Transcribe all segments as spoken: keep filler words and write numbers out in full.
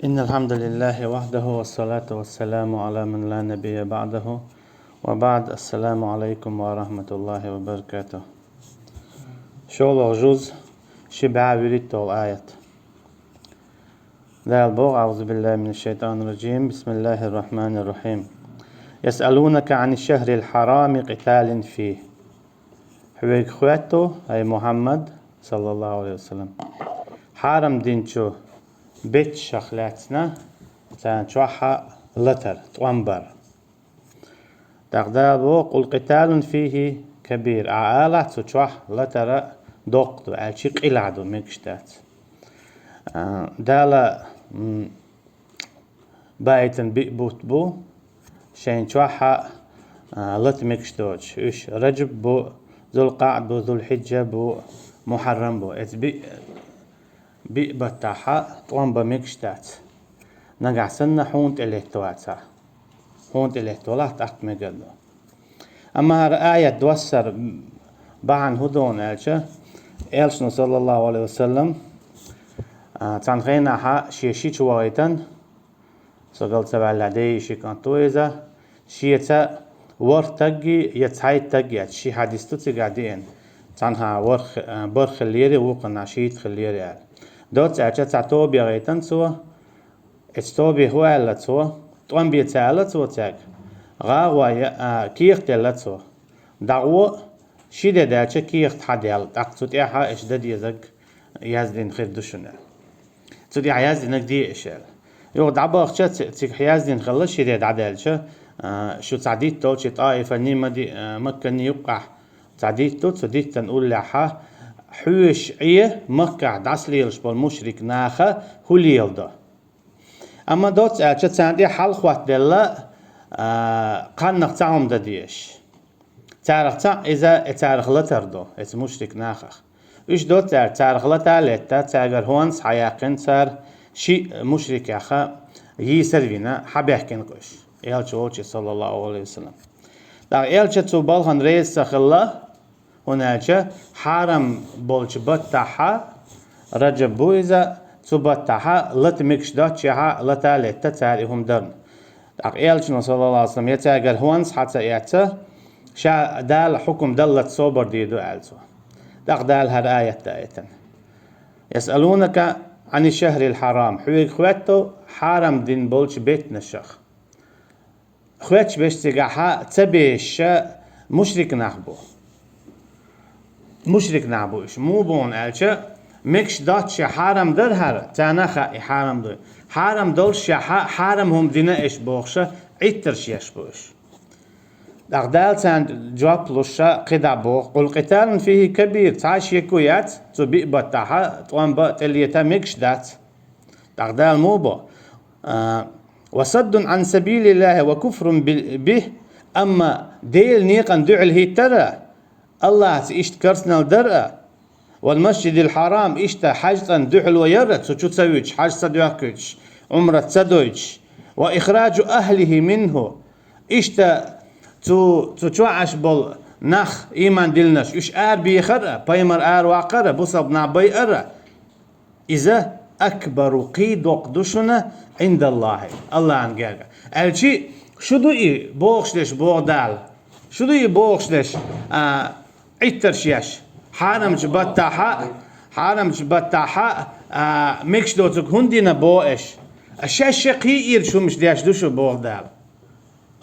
إن الحمد لله وحده والصلاة والسلام على من لا نبي بعده وبعد. السلام عليكم ورحمة الله وبركاته. ШолгӀа жуз, ши бӀаь вуьрхӀитталгӀа аят. Дала боху: أعوذ بالله من الشيطان الرجيم. بسم الله الرحمن الرحيم. يسألونك عن الشهر الحرام قتال فيه. Хьоьга хоьтту, хӀай Мухьаммад, саллаллаху Ӏалайхи ва саллам, хьарам динчу бетташах лаьцна, царна чохь латар, тӀом бар. ТӀаккха Дала боху: قل قتال فيه كبير. Ахьа алахь, цу чохь латар доккха ду, аьлча къилахь ду, мегаш дац. А, Дала, м, баийтина биъ бутт бу, шайн чохь а, лата мегаш доцуш. Уьш Раджаб бу, ЗулкъаӀд бу, Зулхьиджа бу, Мухьаррам бу. Эца биъ, биъ баттахь тӀом бан мегаш дац. Нагахь санна хьуна тӀе летта вацахь. Хьуна тӀе летта валахь, тӀаккха мегар ду. Амма хӀара аят доссар бахьана хӀун ду аьлча, Элчано, саллаллаху Ӏалайхи ва саллам, а, цхьана хенахь шен ши чу вахийтина, со гал ца ваьллехь, ден йишин кӀант ву иза, шеца ворхӀ тагги я цхьайтта таг яц, ши хьадис ду цигахь деана. Цхьанхьа ворхӀ, а, бархӀ хиллера, вукхунна шийтта хиллера аьлла. Доцца аьлча, цхьа тоба яхийтина цо, эцу тобе хӀун аьлла цо, тӀом бе ца аьлла цо цаьрга, гӀагӀо я, а, кехат елла цо. ДӀагӀо, ши де даьлча кехат хьадаьлла, тӀаккха цу тӀехь аша дан дезарг яздина хир ду шуна. Цу тӀехь яздинарг де аша аьлла. Юха дӀабахча, ци-, цигахь яздина хилла ши де дӀадаьлча, а, шу цхьа дитт долчу ТӀаифанний, Мади-, а, Макканний юккъехь цхьа дитт ду, цу диттан уллехьа, хьоьша Ӏе Маккахь дӀасалелаш болу мушрик наха хӀун леладо. Амма доцца аьлча, царна тӀе хьал хӀоттаделла, а, кханнах цхьа хӀума дан дезаш. Царах цхьаъ иза, э, царах латар ду, эца мушрик нахах. Уьш доцца аьлча, царах лата а летта, цаьргара хӀонс хьаяьккхина цара, шиъ мушрикеха йийсар а вина, хьабаьхкина-кх уьш, Элча волчу, саллаллаху Ӏалайхи ва саллам. ТӀаккха Элча цу балхана реза ца хилла, хӀунда аьлча хьарам болчу баттахьа, Раджаб бу иза, цу баттахьа лата мегаш доццушехьа лата а летта цара и хӀума дарна. ТӀаккха Элчано, саллаллаху Ӏалайхи ва саллам, я цаьргара хӀонс хьа ца эцна, ша Дала хьукум даллалц собар дийр ду аьлла цо. ТӀаккха Дала хӀара аят даийтина: يسألونك عن الشهر الحرام. Хьоьга хоьтту хьарам дина болчу беттанашах. Хоьттуш берш цигахьа ца безаш мушрик нах бу. Мушрик нах бу уьш. Муха бу аьлча, мегаш доццушехь хьарам дара хӀара, царна а хаьа и хьарам дуй. Хьарам доллушехьа, хьарам хӀума дина аша бохуша, Ӏиттарш еш бу уьш. ТӀаккха Дала царна жоп луша кхидӀа боху: قل قتال فيه كبير. Цхьа а шеко яц, цу биъ баттахьа тӀом бан а, тӀелета а мегаш дац. ТӀаккха Дала муха бо: а, وصد عن سبيل الله وكفر بال-، به. Амма Делан некъан дуьхьал хӀиттар а, Аллахьца иштта карсанал дар а, والمسجد الحرام, иштта хьаьж цӀан дуьхьало яр а, цу чу ца вуьтуш, хьаьж ца доьхкуьйтуш, Ӏумрат ца дойтуш, وإخراج أهله منه, иштта цу, цу чохь Ӏаш болу нах, ийман диллинарш, уьш арабехар а, пайхамар араваккхар а, бусалба нах байар а, иза акбару, кхин доккха ду шуна, Ӏиндаллахьи, Аллахьан гергахь. Аьлчи, шу ду и бохуш дерш, боху Дала. Шу ду и бохуш дерш, а, Ӏиттарш еш. Хьарамчу баттахьа, хьарамчу баттахьа, а, мегаш доцург хӀунда дина боху аша? А шаьш а кхин ирчу хӀумаш деш ду шу, боху Дала.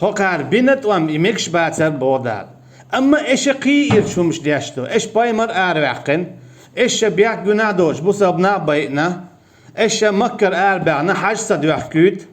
ХӀокхара бина тӀом и мегаш бацар, боху Дала. Амма аша кхин ирчу хӀумаш деш ду. Аша пайхамар араваьккхина. Аша бехк гуьнахь доцуш бусалба нах байина. Аша Маккара арабаьхна, хьаьж ца доьхкуьйту.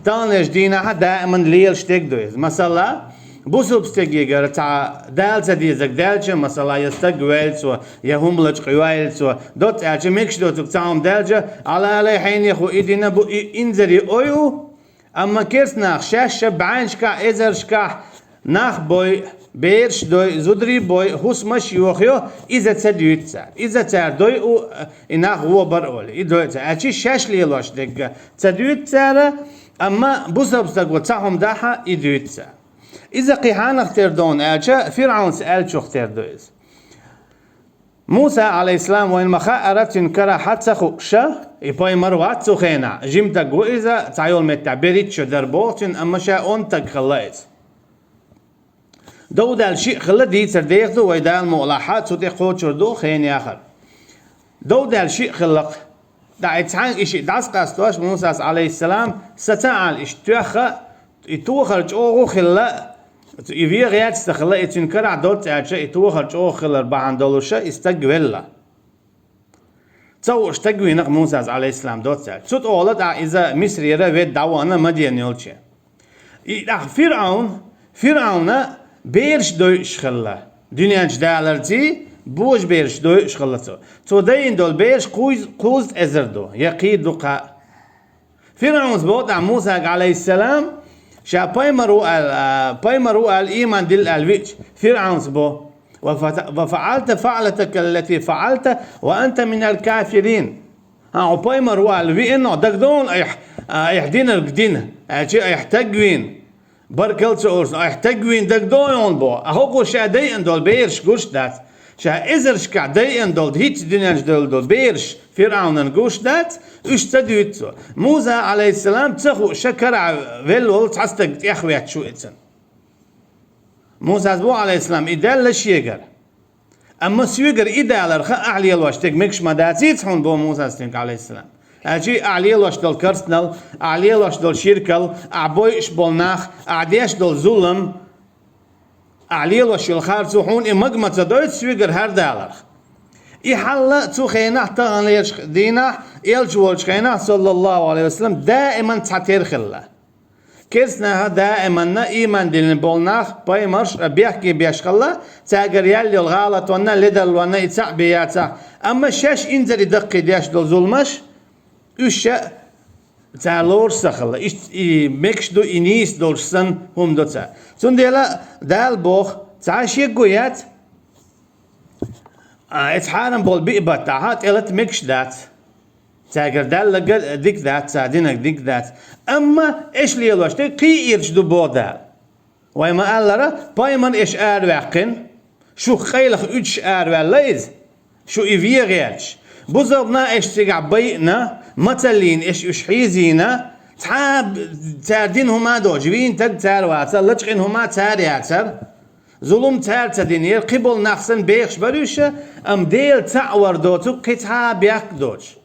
Таханлерчу дийнахьа даиман лелаш дерг ду иза. Масала, бусалба стегегара цхьа Дала ца дезарг даьлча, масала, я стаг ваьлла цо, я хӀума лачкъа йойла цо, доцца аьлча, мегаш доцург цхьа хӀума даьлча, Ӏалалай хьенех ву и дина бу, и инзаре ой ву, Амма керста нах шаьш а бӀеннашкахь, эзаршкахь нах бой, бераш дой, зударий бой, хӀусамаш йохайо, иза ца дуьйцу цара. Иза цара дой у, и нах вон бара олий, и дой цара. Аьлчи шаьш лелош дерг ца дуьйцу цара, амма бусалба стаг ву цхьа хӀума дахьа, и дуьйцу цара. Иза кхин хьанах тера ду аьлча, ФирӀавнца аьллачух тера ду иза. Муса, Ӏалайхиссалам, вайна ма хаьара, цуьнан карахь ца хууш, и пайхамар вац цу хенахь, жима стаг ву иза, цхьайолу меттехь берхӀитта шо дара боху цуьнан, амма ша онда стаг хилла иза. Дов даьлла шиъ хилла дийцар деха ду вай Дала мукъалахь, цу тӀе кхочур ду хенан яхар. Дов даьлла шиъ хилла-кх. ТӀаккха и цхьаьна и шиъ дӀасакъастош Мусас, Ӏалайхиссалам, саца а Ӏала иштта тоьхна, и тохар чӀогӀа хилла, и вен гӀерташ ца хилла, и цуьнан карахь доцца аьлча, и тохар чӀогӀа хилар бахьана долуша и стаг велла. Ца хууш стаг вийна-кх Мусас, Ӏалайхиссалам, доцца аьлча. Цу тӀехула тӀаккха иза Мисрера ведда дӀавахана Мадьян йолчу. И тӀаккха ФирӀаун, ФирӀауна бераш дойуш хилла. Дуьнен чу даларций, божабераш дойуш хилла цо. Цо дайина долу бераш кхуза-, кхузткъа эзар ду, я кхин ду-кх. ФирӀауна боху тӀаккха Мусага, Ӏалайхиссалам, ша пайхамар ву аьлла, а, пайхамар ву аьлла, ийман дилла аьлла виъча, ФирӀауна боху: «Ва фа-, ва фаӀалта фаӀлатака ллати фаӀалта ва анта минал кафирин». ХӀан, хьо пайхамар ву аьлла веана, дагадогӀу айхьа, а, айхьа динарг дина, аьлча айхьа стаг вийна. Баркалла ца олуш, айхьа стаг вийна дагадогӀу хьуна боху. А хӀокхо ша дайина долу бераш гуш дац. Ша эзаршкахь дайина долу, хӀинцца дуьнен чу девлла долу бераш ФирӀаунан гуш дац, уьш ца дуьйцу цо. Муса, Ӏалайхиссалам, ца хууш карахь велла волу цхьа стаг тӀехветташ ву и цунна. Мусас боху, Ӏалайхиссалам, и даьлла шегара. Амма соьгара и даларх ахь лелош дерг мегаш ма дацийца хьуна, боху Мусас цуьнга, Ӏалайхиссалам. Аьлча ахь лелош долу керстанал, ахь лелош долу ширкал, ахь бойуш болу нах, ахь деш долу зулам, ахь лелош йолу харцо хьуна и мага ма ца дойту соьгара хӀара даларх. И хьал цу хенахь, таханлерчу дийнахь, элча волчу хенахь, саллаллаху Ӏалайхи ва саллам, даиман цхьатера хилла. Керстанаха даиманна ийман диллина болу нах, пайхамарш а бехке беш хилла, цаьргара яьлла йолу гӀалатонна, ледарлонна и цхьаъ бен яцахь, амма шаьш инзаре даккхий деш долу зуламаш, уьш ша цара лоруш ца хилла. Иштта и мегаш ду, и нийса долуш санна хӀума до цара. Цундела Дала боху, цхьа а шеко яц, а, эца хьарам болу биъ баттахь тӀелата мегаш дац. Цаьргара даьлларг а дика дац, цара динарг дика дац. Амма эш лелош дерг кхин а ирча ду, боху Дала. Вай ма-аллара, пайхамар эш араваьккхина, шух къайлаха уьдуш араваьлла иза, шу и вен гӀерташ. Бусалба нах эш цигахь байина, мацаллийна эш уьш хьийзийна, цхьа а цара дина хӀума а доцуш, вийна стаг цара ваца, лачкъина хӀума цара яцара. Зулам цара ца динера, кхин болу нах санна бехаш бара уьш, амма Дела цхьаъ вар доцург кхин цхьа а бехк доцуш.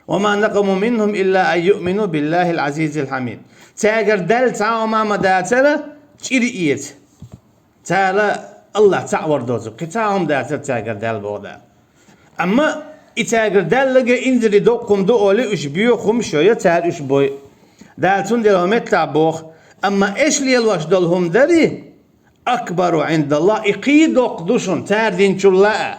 «Ва ма накъаму минхум илла ан юъмину биллахил азизил хьамид». Цаьргара даьлла цхьа а хӀума ма дацара, чӀир эца. Цара Аллах цхьаъ вар доцург кхин цхьа а хӀума дацара цаьргара даьлла, боху Дала. Амма и цаьргара даьлларг а инзаре доккха хӀума ду олий, уьш боьху хӀума шо я цара уьш бой. Дала цундела хӀокху меттехь боху, амма эш лелош долу хӀума дарий, акбару Ӏиндаллах, и кхин доккха ду шуна цара динчул а.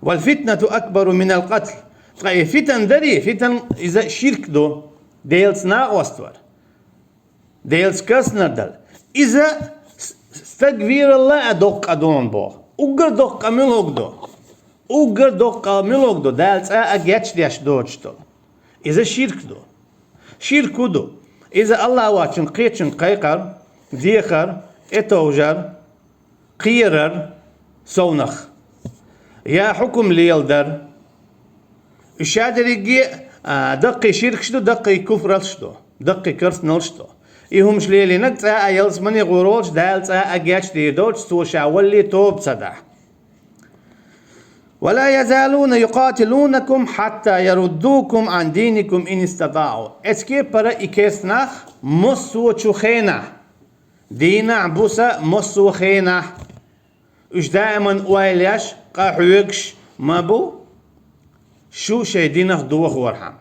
Вал фитнату акбару минал къатл. Ткъа и фитан дарий, фитан иза ширк ду, Делаца накъост вар, Делаца керстанал дар. Иза с-, с-, стаг вералла а доккха къа ду хьуна, боху. Уггар доккха къа муьлхарг ду? Уггар доккха къа муьлхарг ду, Дала цкъа а гечдеш доцуш долу? Иза ширк ду. Ширк хӀун ду? Иза Аллах воцчун кхечун кхайкхар, дехар, тӀетовжар, кхерар совнах. Я хьукум леладар. Уьш ша дерриге а, а, даккхий ширкаш ду, даккхий куфралш ду, даккхий керстаналш ду. И хӀумаш лелийнарг цкъа а ялсамане гӀур волчу Дала цкъа а гечдийр доцуш, цо ша валле тоба ца дахь. «Ва ла язалуна юкъатилунакум хьатта яруддукум ан диникум ин истатаъу». Эцу кепара и керстанах массо а чу хенахь, дийнахь, буса массо а хенахь, уьш даиман ойла еш, къахьоьгуш ма бу, шу шайн динах дохорхьама.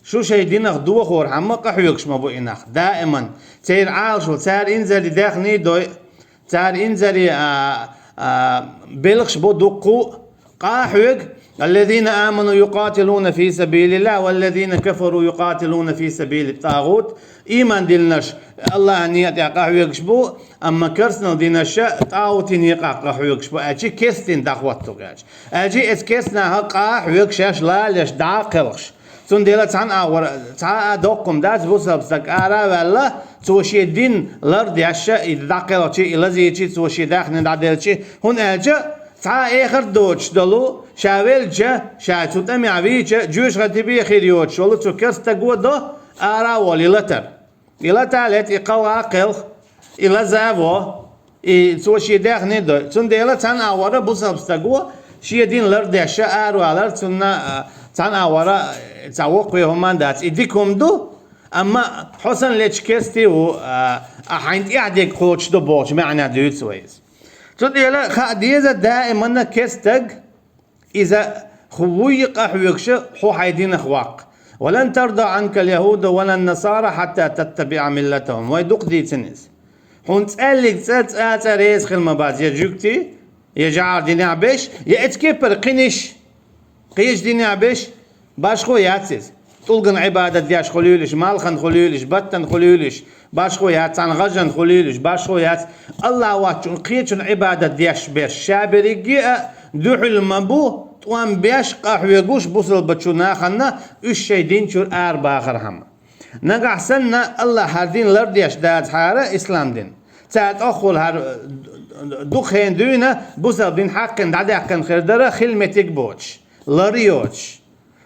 Шу шайн динах дохорхьама къахьоьгуш ма бу и нах. Даиман церан Ӏалашо, цара инзаре даьхний дой, цара инзаре, а, а, белхаш бо дуккху, къахьоьгу: «Аллазина аману юкъатилуна фи сабилиллах, валлазина кафару юкъатилуна фи сабили тагӀут». Ийман диллинарш Аллахьан некъа тӀехь къахьоьгуш бу, амма керстанал динарш тагӀутийн некъахь къахьоьгуш бу, аьлча керстин дӀахӀотто гӀерташ. Аьлча эцу керстанаха къахьоьгу шаьш лалеш дӀа а кхелхаш. Цундела цхьана агӀор цхьа а доккхум дац, бусалба стаг ара а ваьлла, цо шен дин лардеш, и дӀакхелхачи, и лазийчи, цо шен даьхни дӀаделчи, хӀунда аьлча Цхьа эхарт доцуш долу, ша велча, ша цу тӀамехь вийча, жоьжахати бен хир йоцуш волу цу керста стага до ара а волу и латар. И лата лета, и кхалла а кхелха, и лаза а во, и цо шен даьхни а дой. Цундела цхьана агӀора бусалба стага шен дин лардеш аравалар, цунна, а, цхьана агӀора цхьа воккхаве хӀума дац. И дика хӀума ду, амма хьо санна лечу керста ву, а, а хьайна тӀехь дерг кхочуш ду бохучу маьӀна дуьйцу вай иза. Цундела хаа деза даиманна керста стаг, иза хӀу вуй къахьоьгуш хьо хьайн динах ваккха. «Ва лан тарда Ӏанка ал-яхӀуду ва лан насара хьатта таттабиӀа миллатахӀум». Вай дукха дийцина иза. Хьуна цӀаьллиг цӀа цӀа цӀа реза хила ма бац, я жуьгти, я жӀара динехь берш, я эцу кепара кхиниш, кхечу динехь берш, башхо яц иза. ТӀулган Ӏибадат деш хуьлийла уьш, малхан хуьлийла уьш, баттан хуьлийла уьш, башхо яц, цхьана гӀажан хуьлийла уьш, башхо яц. АллахӀ воцчунна, кхечунна Ӏибадат деш берш, ша берриге а дуьхьал ма бу, тӀом беш къахьоьгуш бусалбачу нахана уьш шайн дин чуьра арабахархьама. Нагахь санна АллахӀ хӀара дин лардеш дацахьара, ислам дин, цара тӀоххула хӀара дукха хенахь дуьйна бусалба дин хьаккхина дӀадаьккхина хир дара, хила меттиг боцуш, лар йоцуш.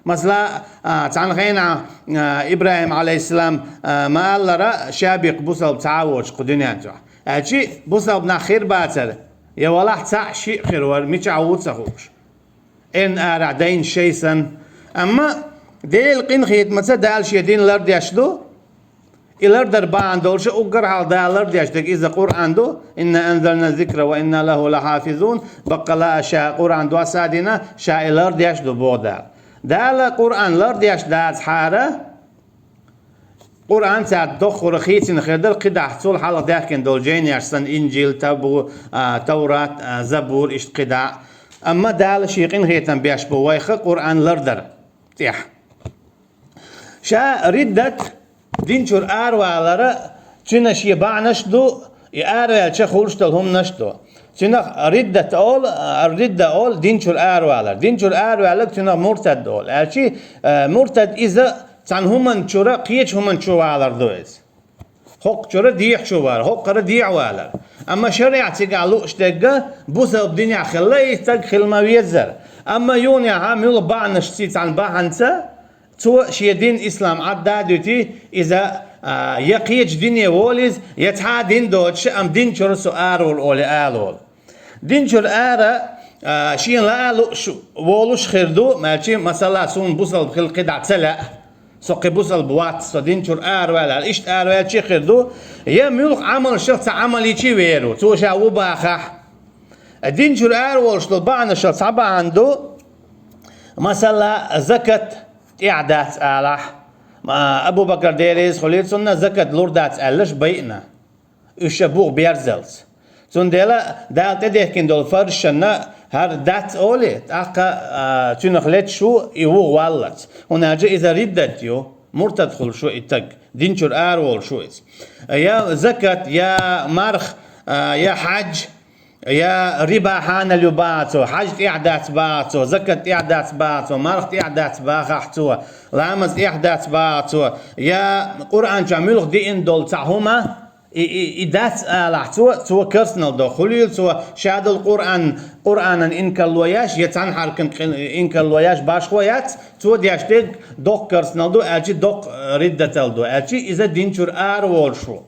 Масала, а, цхьана хенахь, а, ИбрахӀим, Ӏалайхиссалам, а, ма-аллара, ша беккха бусалба цхьа а воцуш кху дуьнен чохь. Аьлчи бусалба нах хир бацара, я валахь цхьаъ, шиъ хир вара, мичахь ву ца хууш. Эрна арахь дайна шай санна. Амма Делан къинхетамаца Дала шен дин лардеш ду, и лардар бахьана долуш уггар хьалха Дала лардеш дерг иза Къуръан ду, «Инна анзална зикра ва инна лахӀу лахьафизун», баккъала ша Къуръан доссадина, ша и лардеш ду, боху Дала. Дала Къуръан лардеш дацахьара, Къуръан цара доххура хийцина хир дара, кхидӀа цул хьалха даьхкина долу жайнаш санна, Инжил, Табу-, а, Таврат, а, Забур, иштта кхидӀа. Амма Дала шен къинхетам беш бу вайх Къуръан лардар тӀехь. Ша риддат, дин чуьра аравалара, цуьнан шен бахьанаш а ду, и араваьлча хуьлуш долу хӀуманаш а ду. Цуьнах риддат олу, а, ридда олу дин чуьра аравалар. Дин чуьра араваьлларг цуьнах муртад олу. Аьлчи, а, муртад иза цхьана хӀуманна чуьра кхечу хӀуманна чу валар ду иза. ХӀокху чуьра дехьа чу валар, хӀокхара дехьа валар. Амма шариӀат цигахь лууш дерг бусалба динехь хилла и стаг хила ма везара. Амма юханехьа муьлха бахьанашца, цхьана бахьанца, цо шен дин ислам Ӏадда а дуьтий, иза, а, я кхечу дине волу иза, я цхьа а дин доцуш, амма дин чуьра со ара волу олий ала волу. Дин чуьра ара, а, шена лаа лууш волуш хир ду, аьлчи, масала, суна бусалба хила кхидӀа ца лаьа, со кхин бусалба вац, со дин чуьра араваьлла, иштта араваьлчи хир ду, я муьлха Ӏамалшах цхьа Ӏамал йичи вер ву, цо ша ву бахахь. Дин чуьра ара волуш долу бахьанашах цхьа бахьана ду, масала, закат тӀехь дац алахь. Ма, Абу Бакар, Дела реза хуьлийла цунна, закат лур дац аьллаш байина. Уьш ша бух берзалц. Цундела Дала тӀедехкина долу фарзашна хӀара дац олий, тӀаккха, а, цуьнах леташ ву и вуха валлалц. ХӀунда аьлча иза риддат ю, муртад хуьлуш ву и стаг, дин чуьра ара волуш ву иза. Я закат, я марх, а, я хьаьдж, я риба хьанал ю баха цо, хьаьдж тӀехь дац баха цо, закат тӀехь дац баха цо, марх тӀехь дац бахахь цо, ламаз тӀехь дац баха цо, я Къуръан чохь муьлха диъна долу цхьа хӀума, и, и, и дац алахь цо, цо керстанал до. Хуьлийла цо ша долу Къуръан, Къуръанан инкарло еш, я цхьана хьаркан кхин-, инкарло еш, башхо яц, цо деш дерг доккха керстанал ду, аьлчи доккха, э, риддатал ду, аьлчи иза дин чуьра ара волуш ву.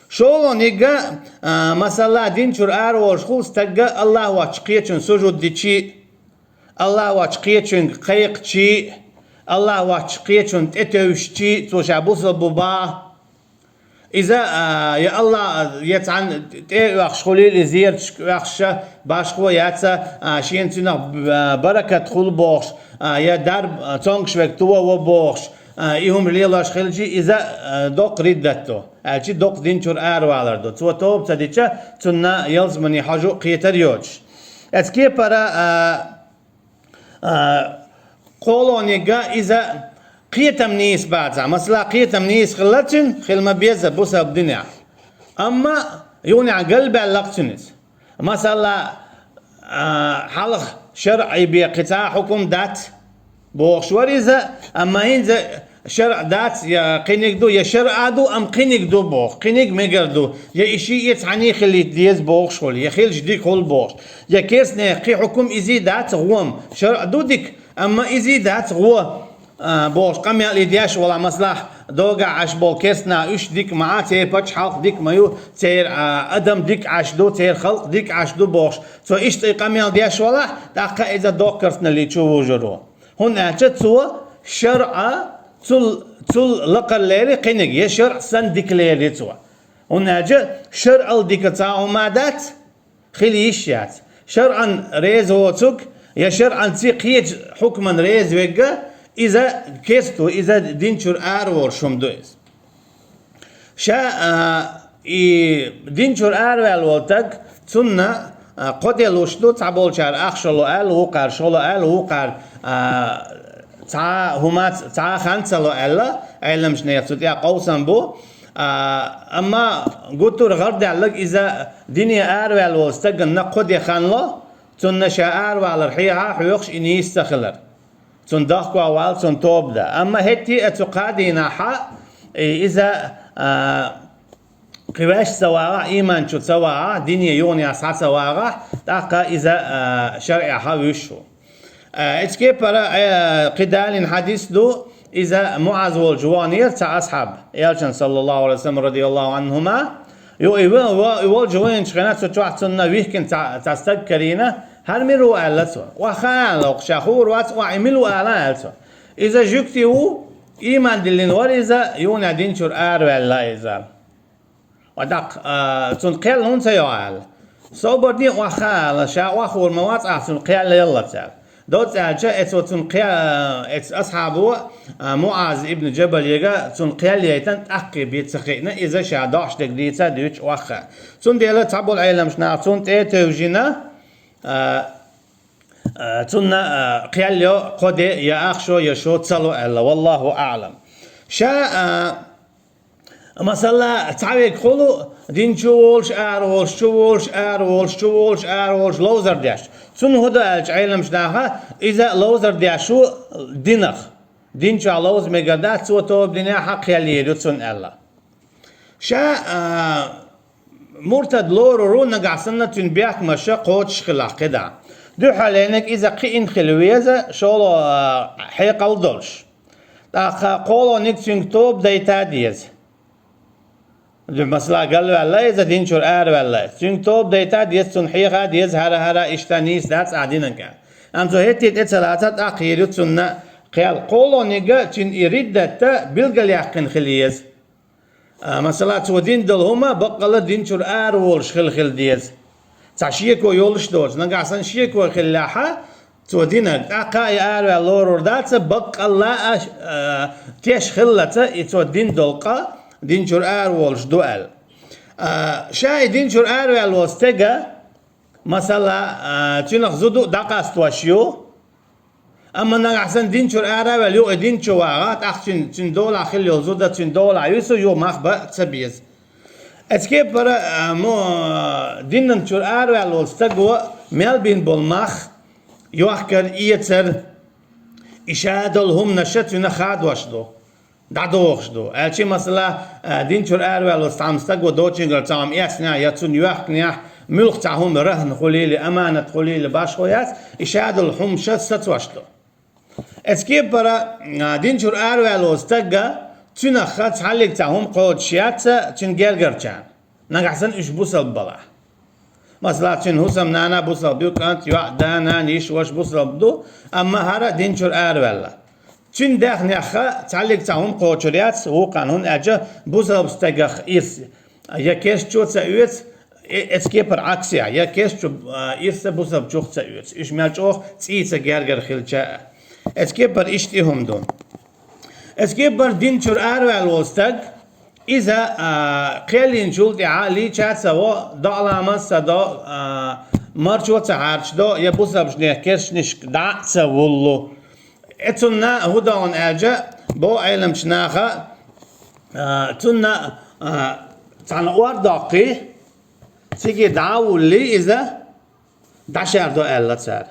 ШолгӀаниг, а, масала, дин чуьра ара волуш хуьлу стаг АллахӀ воцчу кхечун сужуд дичи, АллахӀ воцчу кхечуьнга кхайкхачи, АллахӀ воцчу кхечун тӀетевжачи, цо ша бусалба ву баха. Иза, а, я АллахӀ, я цхьана тӀе а оьхуш хуьлийла, и зераташка оьхуш, башхо яц, а, шена цуьнах, а, баракат хуьлу бохуш, а, я дарба, а, цомгуш верг тӀе во бохуш, а, и хӀума лелош хилчи, иза, а, доккха риддат ду, аьлчи доккха дин чуьра аравалар ду. Цо тоба ца дича, цунна ялсамане хьожа кхетар йоцуш. Эцу кепара, а, А, кхолониг иза кхетам нийса бацахь. Масала, кхетам нийса хилла цуьнан, хила ма беза бусалба динехь. Амма юханехь галбаьлла-кх цуьнан иза. Масала, а, хьалха шарӀий бен кхин цхьа а хьукум дац бохуш вара иза, амма хӀинца шарӀ дац, я кхиниг ду, я шарӀа ду, ам кхиниг ду боху, кхиниг мегар ду, я и шиъ цхьаний хилийта деза бохуш хуьлу, я хилча дика хуьлу бохуш, я керстанех кхин хьукум изий дац гӀом, шарӀ ду дика, амма изий дац гӀо, а, бохуш къамел и деш валахь, масалахь, догахь Ӏаш болу керстанах уьш дика ма Ӏа, церан пачхьалкх дика ма ю, церан, а, адам дика Ӏаш ду, церан халкъ дика Ӏаш ду бохуш, цо иштта и къамел деш валахь, тӀаккха иза доккхарсналли чу вужур ву. ХӀунда аьлча цо шарӀа, цул, цул лакхара леррина кхиниг, я шарӀ санна дика леррина цо. ХӀунда аьлча шарӀал дика цхьа хӀума дац, хила йиш яц. ШарӀан реза воцург, я шарӀан цхьа кхечу хьукман реза верг, иза керста ву, иза дин чуьра ара волуш хӀума ду иза. Ша, а, и дин чуьра араваьлла волу стаг, цунна, а, кхо де луш ду, цхьаболчара ах шо ло аьлла, вукхара шо ло аьлла, вукхара, а, цхьа хӀума ц-, цхьа хан ца ло аьлла, Ӏеламчу нехан цу тӀехь къовсам бу. А, амма гуттар а гӀардаьлларг иза дине араваьлла волу стаганна кхо де хан ло, цунна ша аравалар хьехьа хьоьхуш и нийса ца хилар. Цунна дохко вала, цунна тоба дан. Амма хӀетте а цу кхаа дийнахьа, и, иза, а, кхин ваьшна ца вагӀахь, ийман чу ца вагӀахь, дине юханехьа схьа ца вагӀахь, тӀаккха иза, а, шарӀехьа вуьш ву. А, эцу кепара, а, кхин далийна хьадис ду, иза МуӀаз волчу ваханера цхьа асхьаб, Элчан, саллаллаху алейхи ва саллям, радияллаху анхума, ю, и ва-, ва-, и волчу ваханчу хенахь цу чохь цунна вихкина цхьа, цхьа стаг карийна, хӀара мила ву аьлла цо. Охьа хаьа аьлла, ша хуур вац, охьа и мила ву ала аьлла цо. Иза жуьгти ву, ийман диллина вара иза, юханехьа дин чуьра араваьлла иза. Ва даккха, а, цунна кхел хӀунда ца йо аьлла. Собар де охьа хаьа аьлла, ша охьахуур ма вац ахь, цунна кхел яллалц аьлла. Доцца аьлча, эцо цунна кхе-, эцу асхьабо, а, МуӀаз ибн Джабалега цунна кхел яйтина, тӀаккха бен ца хиъна, иза ша дохьуш дерг дийца а дуьйцуш охьа хаьа. Цундела цхьаболу Ӏеламчу наха цунна тӀе а тевжина, а, а, цунна, а, кхел йо кхо де, я ах шо, я шо ца ло аьлла. Валлаху аӀлам. Ша, а, Масала, цхьа верг хуьлу, дин чу волуш, ара волуш, чу волуш, ара волуш, чу волуш, ара волуш, ловзар деш. Цунна хӀун до аьлча, Ӏеламчу наха, иза ловзар деш ву динах. Дин чохь ловза мегар дац, цо тоба динехь а кхел йийр ю цунна аьлла. Ша, а, муртад лорур ву, нагахь санна цуьнан бехкамаш кхочуш хилахь кхидӀа. Дуьххьарлерниг иза кхиъна хила веза, шолгӀа, а, хьекъал долуш. ТӀаккха кхоалгӀаниг цуьнга тоба дайта а деза. Масала, галваьлла иза, дин чуьра араваьлла иза. Цуьнга тоба дайта а деза, цунна хьеха а деза, хӀара-хӀара, иштта нийса дац ахь динан кӀел. Амма цо хӀетте тӀе ца лаца, тӀаккха йийр ю цунна кхел. КхоалгӀаниг цуьнан и риддат билгалъяьккхина хила еза. А, масала, цо дина долу хӀума баккъалла дин чуьра ара волуш хила хила деза. Цхьа шеко йолуш доцу, нагахь санна шеко хиллехьа, цо динарг, тӀаккха и араваьлла лорур дац, баккъалла а, а, теш хиллалца, и цо дина долу къа дин чуьра ара волуш ду аьлла. А, ша и дин чуьра араваьлла волу стега, масала, а, цуьнах зуда дӀакъастош ю, амма нагахь санна дин чуьра ара а ваьлла, юха и дин чу вагӀа, тӀаккха цуьнан, цуьнан долахь хилла йолу зуда, цуьнан долахь юьсу, юха мах бан а ца беза. Эцу кепара, а, мо, динан чуьра араваьлла волу стаго мел бина болу мах, йохкар, эцар, и ша долу хӀуманаш цуьнан хадош ду, дӀадохуш ду. Аьлча, масала, а, дин чуьра араваьлла волу цхьамма стаго дочингара цхьа хӀума эцнехь, я цунна йоьхкинехь, муьлхха цхьа хӀума рахӀна хуьлийла, аманат хуьлийла, башхо яц, и ша долу хӀуманаш сацош ду. Эцу кепара, а, дин чуьра араваьлла волу стаг, цуьнах цхьаллиг цхьа хӀума кхочуш яц цуьнан гергарчарна, нагахь санна уьш бусалба балахь. Масала, цуьнан хӀусамнана бусалба ю, кӀант, йоӀ, да, нана, йиша, ваша бусалба ду, амма хӀара дин чуьра араваьлла. Цуьнан даьхнех цхьаллиг цхьа хӀума кхочур яц вукхарна, хӀунда аьлча бусалба стагах ирс я керстачо ца оьцу, э-, эцу кепара Ӏаксехь, я керстачу, а, ирс бусалбачух ца оьцу. Уьш мел чӀогӀа цӀийца гергара хилча а. Эцу кепара иштта и хӀума ду. Эцу кепара дин чуьра араваьлла волу стаг, иза, а, кхел йинчул тӀаьхьа лийча а ца во, доӀа ламаз а ца до, а, марчо а ца хьарчадо, я бусалбачу нехан керстанашка дӀа а ца вуллу. Э, цунна хӀун до аьлча, боху Ӏеламчу наха, а, цунна, а, цхьана ор доккхий, цига дӀа а вуллий иза, дӀашаьр до аьлла цара.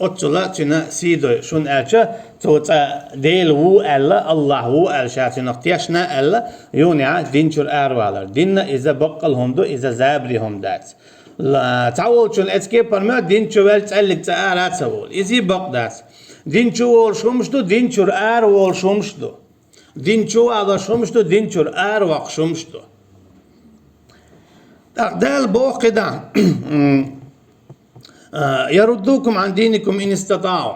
Оццула цуьнан сий дой, шуна аьлча, цо цкъа Дела ву аьлла, Аллахь ву аьлла, ша цуьнах тешна аьлла, юха а дин чуьра аравалар. Дин иза баккъал хӀума ду, иза забаре хӀума дац. Ла-, цхьаволчун эцкепарма дин чу ваьлча цкъа а ара ца волу. Иза бакъ дац. Дин чу волуш хӀумаш ду, дин чуьра ара волуш хӀумаш ду. Дин чу валош хӀумаш ду, дин чуьра ара воккхуш хӀумаш ду. ТӀаккха Дала боху кхидӀа: «Яруддукум ан диникум ин истатаӀу».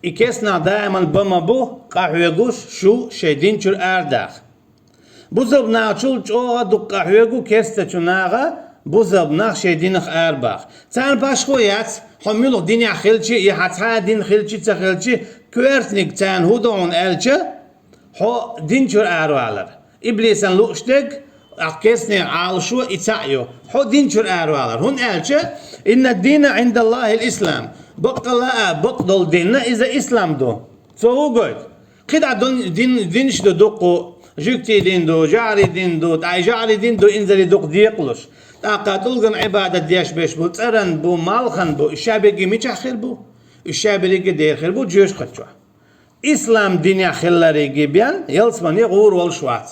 И керста нах даиман бан ма бу, къахьоьгуш шу шайн дин чуьра арадаха. Бусалба нахачул чӀогӀа дукха къахьоьгу керстачу наха бусалба нах шайн динах арабаха. Царна башхо яц, хьо муьлха динехь хилчи, я хьан цхьа а дин хилчи, ца хилчи, коьртаниг царна хӀун ду хьуна аьлча, хьо дин чуьра аравалар. Иблисан лууш дерг, ахь керстанийн Ӏалашо и цхьаъ ю. Хьо дин чуьра аравалар. ХӀунда аьлча: «Инна дина Ӏиндаллахил ислам». Баккъалла а, бакъдолу дин иза ислам ду. Цо хӀун гойту? КхидӀа дин, дин, динаш ду дуккха, жуьгтийн дин ду, жаӀарийн дин ду, ткъа и жаӀарийн дин ду, инзаре дукха декъалуш. ТӀаккха тӀулган Ӏибадат деш берш бу, цӀеран бу, малхан бу, уьш ша берриге мичахь хир бу? Уьш ша берриге дера хир бу, жоьжахати чохь. Ислам динехь хиллариге бен ялсамане гӀур волуш вац.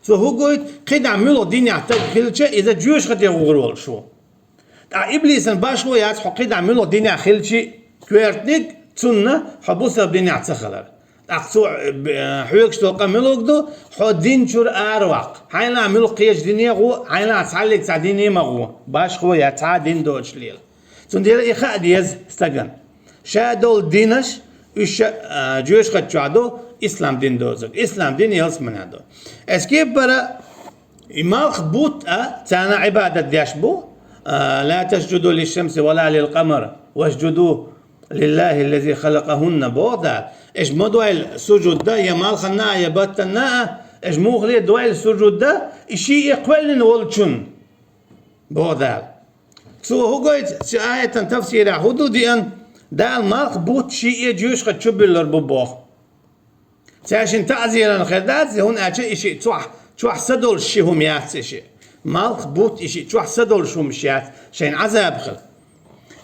Цо хӀун гойту, кхидӀа муьлха динехь стаг хилча, иза жоьжахате гӀур волуш ву. ТӀаккха иблисан башхо яц, хьо кхидӀа муьлха динехь хилчи, коьртаниг цунна хьо бусалба динехь ца хилар. ТӀаккха цо, э, хьоьгуш долу къа муьлхарг ду, хьо дин чуьра араваккха. Хьайна муьлха кхечу дине гӀо, хьайна цхьаллиг цхьа дине ма гӀо. Башхо яц, цхьа а дин доцуш лела. Цундела и хаа деза стагана. Ша долу динаш, уьш ша, а, жоьжахати чохь ду, ислам дин доцург. Ислам дин ялсаманехь ду. Эцкепара и малх бутт а царна Ӏибадат деш бу, а, «Ла тасджуду лишшамси ва ла лилкъамар, васджуду лиллахи ллази халакъахунна», боху Дала. Эш ма дойла сужуд дан, я малханна а, я баттанна а, эш мухале дойла сужуд дан, и шиъ кхоьллина волчун, боху Дала. Цо хӀун гойту, цу аятан тафсирехь хӀун ду деана, Дала малх бутт шиъ а жоьжахати чу буьллур бу боху. Цаьршинна таӀзиран хир дац, хӀунда аьлча и шиъ чохь, чохь са долуш ши хӀума яц и шиъ. Малх бутт и шиъ чохь са долуш хӀумаш яц, шайна Ӏазаб хила.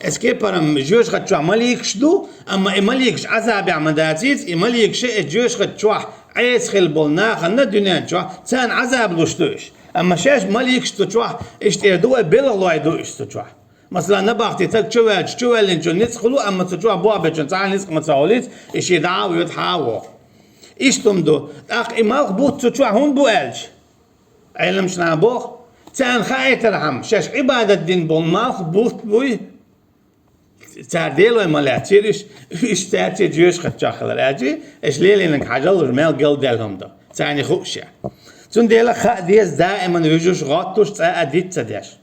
Эцкепарам жоьжахати чохь маликаш ду, амма и маликаш Ӏазабехь ма дацийца, и маликаша и жоьжахати чохь Ӏеса хила болу нахана дуьнен чохь, царна Ӏазаб луш ду уьш. Амма шаьш маликаш цу чохь, иштта эр ду вай, белхалой ду уьш цу чохь. Масала, набахти стаг чу ваьлча, чу ваьллинчун ницкъ хуьлу, амма цу чохь бохбечун цхьа а ницкъ ма ца хуьлийца, и шен дӀа а воьду, хьа а воху. Иштта хӀума ду. ТӀаккха и малх бутт цу чохь хӀунда бу аьлча, Ӏеламчу наха боху, царна хаийтархьама, шаьш Ӏибадат дина болу малх бутт буй, цара Делой ма лаьццара уьш, уьш цаьрца жоьжахати чохь хилар аьлча, эш лелийнарг хьажал, уьш мел галдаьлла хӀума ду, царна хууш а. Цундела хаа деза даиман вуьжуш, гӀоттуш, цкъа а диц ца деш.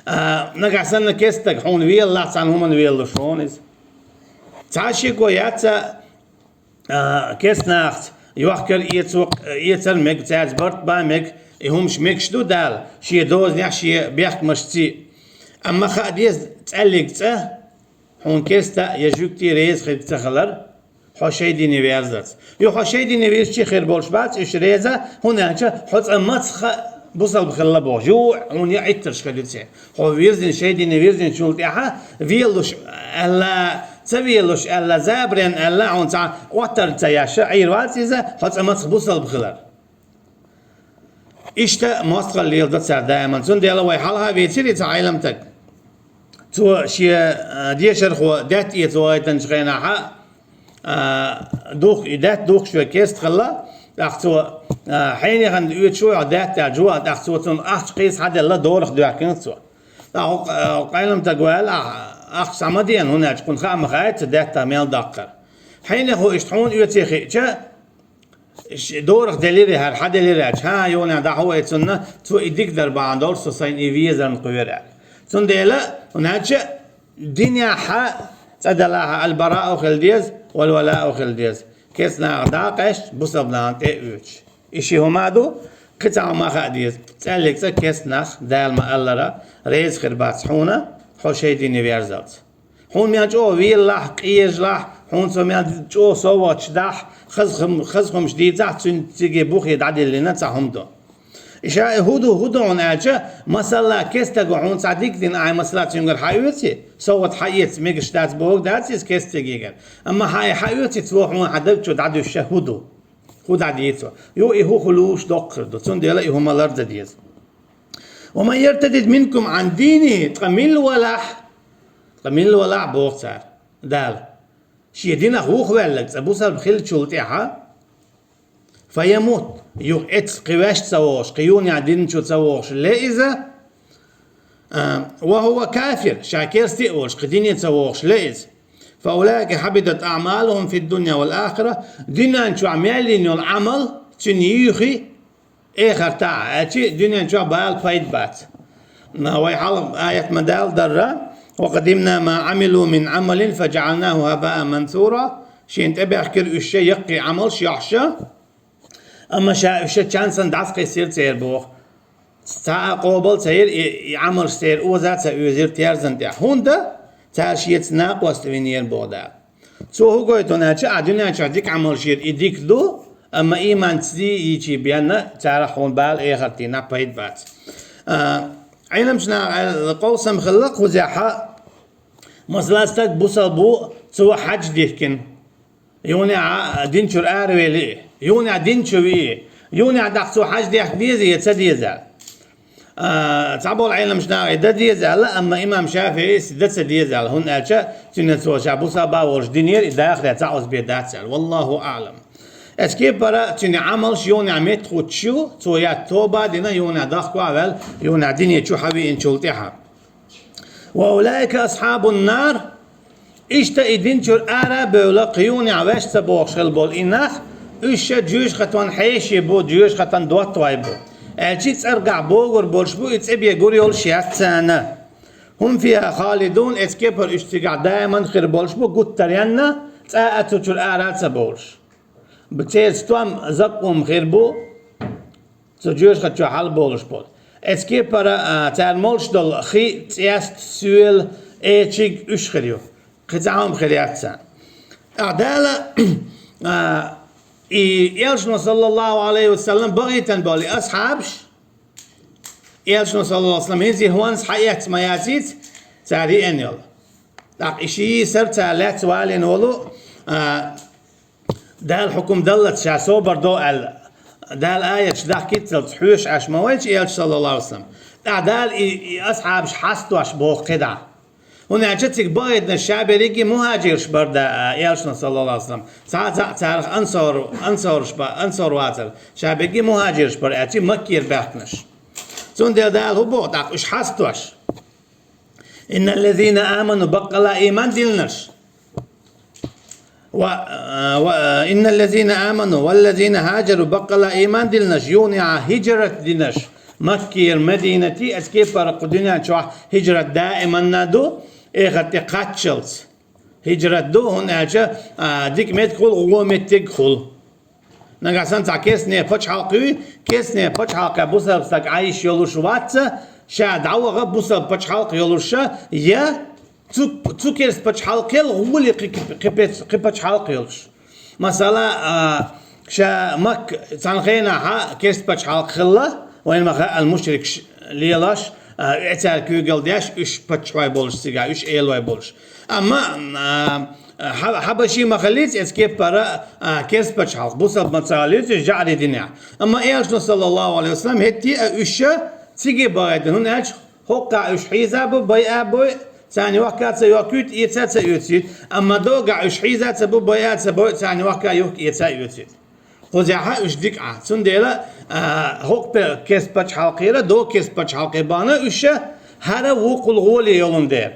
А, нагахь санна керста стаг хьуна велалахь, цхьана хӀуманна велалуш хьуна иза. Цхьа шеко яц а, керста нахаца йохкар эцо, эцар мега, цаьрца барт бан мега, и хӀумаш мегаш ду Дала, шен дозанехь, шен бехкамашций. Амма хаа деза цӀаьллиг цӀа, хьуна керста я жуьгтий реза хир ца хилар, хьо шайн дине верзарца. Ю хьо шайн дине вирзичи хир болуш бац, уьш реза, хӀунда аьлча хьо цкъа мацах бусалба хилла боху. Жу хьуна я Ӏиттарш хир ю церан. Хьо вирзина, шайн дине вирзинчул тӀаьхьа, велалуш аьлла, ца велалуш аьлла, забарен аьлла, хьуна цхьа оттар ца еш, Ӏийр вац иза, хьо цкъа мацах бусалба хилар. Иштта мостагӀалла леладо цара даиман. Цундела вай хьалха вецира и цхьа Ӏеламстаг. Цо шен, а, дешархо даьтта эца вахийтинчу хенахь, а, дух-, и даьтта духкуш верг керста хилла, тӀаккха цо, а, хьенехан оьцуш ву хьо даьтта аьлча, тӀаккха цо цунна ахча кхийса хьаделла, дорах доьхкина цо. ТӀаккха хӀокху, а, хӀокху Ӏеламстага ваьлла, ахча схьа ма деана, хӀунда аьлча кхунна хаа ма хаьа цу даьттах мел даккхар. Хьенехо иштта хьуна оьций хиъча, ш-, дорах делира хӀара, хьан делира аьлча, хӀан, юха дӀахьо вай цунна, цо и дика дар бахьана долуш со сайна и везарна кхоьру аьлла. Цундела, хӀунда аьлча динехь цӀа делахь аль-бараъу хила деза, валь-валаъу хила деза. Керста нахах дӀа а къаьсташ, бусалба нахана тӀе а оьцуш. И ши хӀума а ду, кхин цхьа хӀума хаа деза. ЦӀаьллиг цӀа керста нах, Дала ма-аллара, реза хир бац хьуна, хьо шайн дине верзалц. Хьуна мел чӀогӀа велалахь, къежалахь, хьуна цо мел чӀогӀа совгӀаташ дахь, хаза хӀум-, хаза хӀумаш дийцахь, цуьнан цига бухе дӀадиллина цхьа хӀума ду. И ша и хӀун ду, хӀун ду хьуна аьлча, масала, керста стага хьуна цхьа дика дина, ахь, масала, цуьнгара хьаоьций, совгӀат хьаэца мегаш дац бохург дац иза керстагара. Амма хьа и хьаоьций цо хьуна хьан даг чу дӀадуьссуш хӀу ду? ХӀу дӀадийцо? Ю и хӀу хулуш доккхар ду. Цундела и хӀу ма ларда деза. «ومن يرتدد منكم عن دينه», ткъа милла валахь, ткъа милла валахь боху цара. Дала. Шен динах вухаваьлларг цкъа бусалба хиллачул тӀаьхьа, «فيمت», юха эццахь кхин ваьш ца вогӀуш, кхин юха дин чу ца вогӀуш ле иза, а, «وهو كافر», ша керста а волуш, кхин дине ца вогӀуш ле иза, «فأولئك حبطت أعمالهم في الدنيا والآخرة», дуьнен чохь мел йина йолу Ӏамал цуьнан юьйхи, эхартахь а, аьлчи, дуьнен чохь бала пайда бац. Ма вай хьалха аят ма-далла дарра: «وقدمنا ما عملوا من عمل فجعلناه هباء منثورا». Шена тӀебаьхкира уьш ша яккхий Ӏамалш йохьуш, амма ша уьш ша чан санна дӀасакхиссира церан боху. Цхьа а къобал ца йира и, и Ӏамалш церан оза а ца оьзира терзан тӀехь. ХӀунда? Цара шеца накъост винера боху Дала. Цо хӀун гойту аьлча, ахь дуьнен чохь дика Ӏамалш йира, и дика ду, амма ийман ца йичий бен царах хьуна бала эхартахь а пайда бац. А, Ӏеламчу наха аьлла къовсам хилла кхузехь, масала, стаг бусалба ву, цо хьаьж дихкина. Юха а дин чуьра аравели, юха а дин чу вии, юха а тӀаккха цо хьаьж дехка деза я ца деза? А, цхьаболу Ӏеламчу наха и дан деза аьлла, амма имам ШафиӀис и дан ца деза аьлла, хӀунда аьлча цуьнан цо ша бусалба волуш динера и дахаре цхьа озабе дац аьлла. Валлаху аӀлам. Эцу кепара цуьнан Ӏамалш юха а меттахӀуттуш ю, цо я тоба дина, юха а дохко а ваьлла, юха а дине чу хьавеъначул тӀаьхьа. «وأولئك أصحاب النار». Иштта и дин чуьра ара а бевлла, кхин юха а ваьш ца бохуш хилла болу и нах, уьш ша жоьжахатин хьеший бу, жоьжахатин доттагӀий бу. Аьлчи цӀергахь богур болуш бу, и цӀе бен гур йолуш яц царна. «هم فيها خالدون», эцу кепара уьш цигахь даиман хир болуш бу, гуттаренна, цкъа а цу чуьра ара а ца бовлуш. Церан стом закъум хир бу, цу жоьжахати чохь хьалаболуш болу. Эцу кепара, а, цара молуш долу хи, цӀест, соьла, эчиг уьш хир ю. Кхин цхьа хӀума хир яц царна. ТӀаккха Дала, а, и Элчано, саллаллаху алейхи ва саллам, бахийтина болу и асхьабаш, Элчано, саллаллаху алейхи ва саллам, хӀинца и хӀонс хьаэцна ма яцийца, цара еана йолу. ТӀаккха и ши йийсар цара лаьцна валийна волу, а, Дала хьукум даллалц ша собар до аьлла, Дала аяташ дахкийталц хьоьжуш Ӏаш ма вайча Элча, саллаллаху алейхи ва саллам. ТӀаккха Дала и, и асхьабаш хьастош боху кхидӀа. ХӀунда аьлча цига бахийтинарш ша берриге мухӀажираш бара, а, Элчано, саллаллаху алейхи ва саллам. Цхьа а цхьаъ царах ансор, ансораш ба-, ансор вацара. Ша берриге мухӀажираш бара, аьлча Маккера баьхкинарш. Цундела Дала хӀун боху тӀаккха уьш хьастош? «إن الذين آمنوا», баккъалла ийман диллинарш. Ва, ва, «إن الذين آمنوا والذين هاجروا», баккъалла ийман диллинарш, юха а хӀижрат динарш, Маккера Мадинате, эцу кепара кху дуьнен чохь хӀижрат даиманна ду, эхарт тӀе кхаччалц. ХӀижрат ду, хӀунда аьлча, а, дика меттиг хуьлу, вон меттиг хуьлу. Нагахь санна цхьа керстане пачхьалкх юй, керстане пачхьалкхе бусалба стаг Ӏайш йолуш вац, ша дӀаваха бусалба пачхьалкх йолуша, я цу, цу керста пачхьалкхел гӀоле кхи, кхи, кхи пач-, кхи пачхьалкх йолуш. Масала, а, ша Макка цхьана хенахьа керста пачхьалкх хилла, вайна ма хаьа, ал-мушрикаш лелаш, а, эцара куьйгалла деш, уьш паччахьой болуш цигахь, уьш элой болуш. Амма, а, Хьа-, хьабаший ма хиллийца эцу кепара, а, керста пачхьалкх, бусалба ма ца хиллийца уьш жаӀарий динехь. Амма Элчано, саллаллаху алейхи ва саллам, хӀетте а уьш цига бахийтина, хӀунда аьлча хӀокхахь уьш хьийза бу, байа а бой, царна йохка а ца йохкуьйту, эца а ца оьцуьйту. Амма догахь уьш хьийза а ца бу, байа а ца бой, царна йохка а юхка эца а оьцуьйту. Кхузехьа уьш дика Ӏа. Цундела, а, хӀокху пе-, керста пачхьалкхера, догу керста пачхьалкхе бахана уьш, хӀара вукхул гӀоле йолун дера.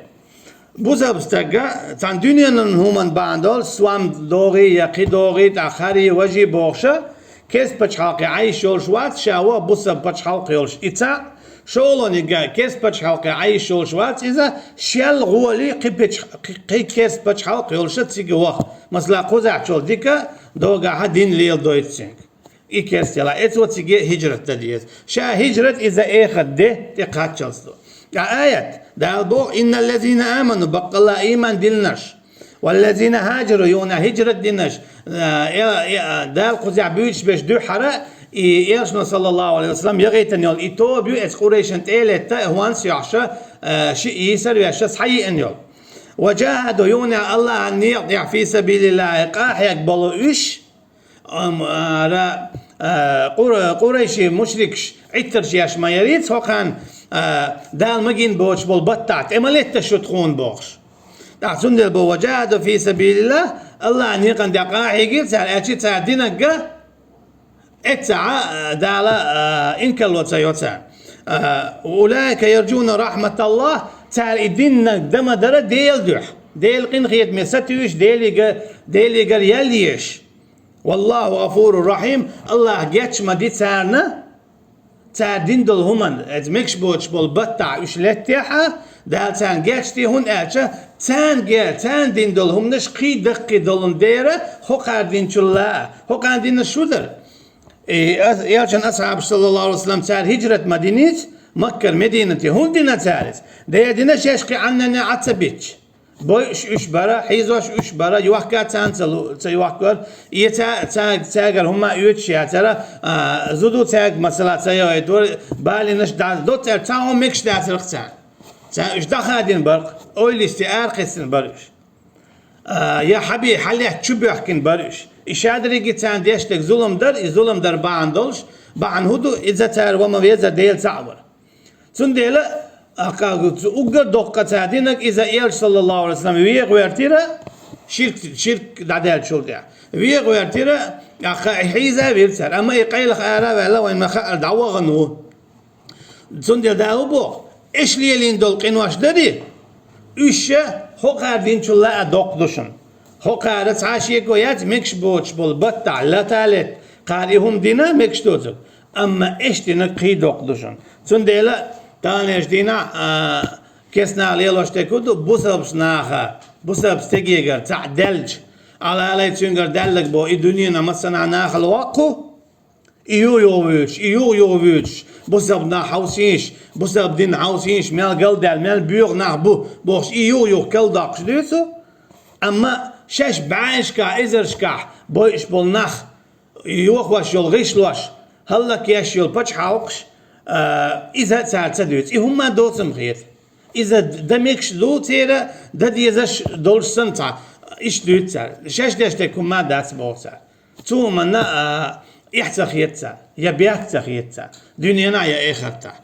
Бусалба стага цхьана дуьненан хӀуманна бахьана долуш, сом догӀий я кхин догӀий, тӀаккха харий, важий бохуша, керста пачхьалкхе Ӏайш йолуш вац, ша ваха бусалба пачхьалкх йолуш и цхьаъ, шолгӀаниг а керста пачхьалкхе Ӏайш йолуш вац иза, шел гӀоле кхин печ-, кхин, кхин керста пачхьалкх йолуша цига ваха. Масала, кхузахьчул дика догахьа дин леладойту цуьнга. И керста ялахь, эцо цига хӀижрат дан деза. Ша хӀижрат иза эхарт де тӀе кхаччалц ду. Ткъа аят, Дала боху: «إن الذين آمنوا», баккъалла ийман диллинарш, «والذين هاجروا», юха а хӀижрат динарш, а, э, э, Дала кхузахь буьйцуш берш дуьххьара, и Элчано, саллаллаху алейхи ва саллам, яхийтина йолу и тоба ю, эцу къурайшан тӀе а летта, хӀонс йохьуша, э, шиъ йийсар вешша, схьаеана йолу. وجاهدوا, юхнехь, Аллахьан некъа тӀехь, في سبيل الله, къахьега болу уьш, ам, ара, а, къур-, къурайши мушрикаш Ӏиттарш еш ма яриц, хӀокхарна, а, Дала магийна боцуш болу баттахь тӀе ма летта шу тхуна бохуш. ТӀаккха цундела бо, وجاهدوا في سبيل الله, Аллахьан некъан тӀехь къахьегира цара, аьлча цара динарг а, эццахь а, Дала, а, инкарло ца йо цара. А, أولئك يرجون رحمة الله, цара и диннарг дан ма дара Делан дуьхьа. Делан къинхетаме сатуьйсуш, Делига-, Делигара ял еш. والله غفور رحيم, Аллахь геч ма ди царна, цара дина долу хӀуманна, иза мегаш боцуш болу баттахь уьш леттехь а, Дала царна гечди, хӀунда аьлча царна гер, царна дина долу хӀуманаш кхин даккхий долун дера, хӀокхара динчулла а, хӀокхарна динарш шу дара. И ас-, элчан асхьабаш, саллаллаху алейхи ва саллям, цара хӀиджрат ма диниц, Маккара Мединате, хӀунда дина цара иза? Дера дина шаьш кхин Ӏаннане Ӏа ца битташ. Бойуш уьш бара, хьийзош уьш бара, йохка царна ца лу-, ца йохкара, и ца-, ца-, цаьргара хӀумма а оьцуш яцара, а, зуда цаьрга масала ца йойтура, балинаш дӀа-, доццуьра цхьа хӀума мегаш дацарх царна. Царна уьш дӀахадина бара, ойла йисте аракхиссина бара уьш. А, я хьаби-, хьаллетта чу боьхкина бара уьш. И шадерриге царна деш дерг зулам дара, и зулам дар бахьана долуш, бахьана хӀун ду, иза цара ва ма веза Дела цхьаъ вара. Цундела, а, кху-, цу уггар доккха цара динарг иза элча, саллаллаху алейхи ва саллям, вегӀа вертира, ширк, ширк дӀадаьллачул тӀаьхьа. ВегӀа вертира, а, кха-, хьийза вира цара. Амма и къайлаха ара а ваьлла, вайн ма хаара дӀавахана ву. Цундела Дала хӀун боху? Эш лелийна долу къинош дарий, уьш ша хӀокхара динчул а доккха ду шуна. ХӀокхара цхьа шеко яц, мегаш боцуш болу баттахь лата а летта, кхара и хӀума дина мегаш доцург. Амма эш динарг кхин доккха ду шуна. Цундела таханлерчу дийнахь, а, кест наха лелош дерг хӀун ду, бусалбачу наха, бусалба стегегара цхьаъ даьлча, алалай цуьнгара даьлларг боху, и дуьненан массанхьа нахала воккху, и юха-юха вуьйцуш, и юха-юха вуьйцуш, бусалба нах хьовсийша, бусалба дин хьовсийша, мел галдаьлла, мел боьха нах бу, бохуш, и юха-юха калдоккхуш дуьйцу. Амма шаьш бӀеннашкахь, эзаршкахь бойуш болу нах, йохош йолу гӀишлош, хӀаллакъеш йолу пачхьалкхаш, а, иза цара ца дуьйцу. И хӀумма доцург хета. Иза дан мегаш ду церан, дан дезаш долуш санна цхьа, иштта дуьйцу цара. Шаьш деш дерг хӀумма дац боху цара. Цу хӀуманна, а, эхь ца хета цара, я бехк ца хета цара, дуьненахь я эхартахь.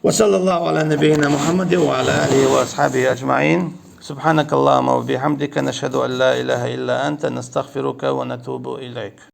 وصلى الله على نبينا محمد وعلى آله وأصحابه أجمعين. سبحانك اللهم وبحمدك، نشهد أن لا إله إلا أنت، نستغفرك ونتوب إليك.